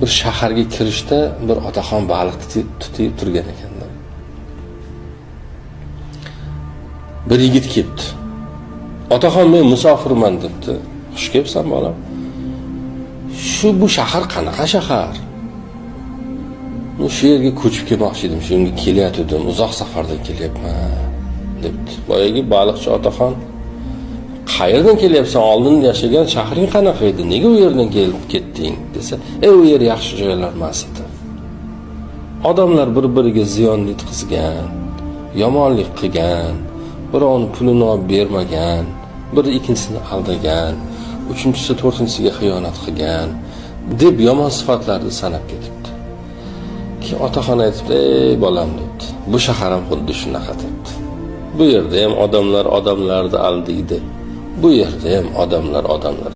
Bir shaharga kirishda bir otaxon baliq tutib turgan ekanda. Bir yigit kelibdi. Otaxon, men musofirman debdi. Xush kelibsan, bolam. Shu bu shahar qanaqa shahar? Shu yerga ko'chib kelmoqchi edim, shu yerga kelayotgandim, uzoq safardan kelyapman debdi. Boyagi baliqchi otaxon, qayerdan kelyapsan? Oldin yashagan shahring qanaqa edi? Nega u yerdan kelib ketding desa, u yer yaxshi joylar emas edi. Odamlar bir-biriga ziyon yetkazgan, yomonlik qilgan, birovni pulini olib bermagan, biri ikkinchisini aldagan, uchinchisi to'rtinchisiga xiyonat qilgan deb yomon sifatlarni sanab ketibdi. Keyin otaxon aytibdi, ey bolam debdi, bu shahar ham xuddi shunaqa debdi. Bu yerda ham odamlar odamlarni aldaydi. Bu yerda ham odamlar odamlar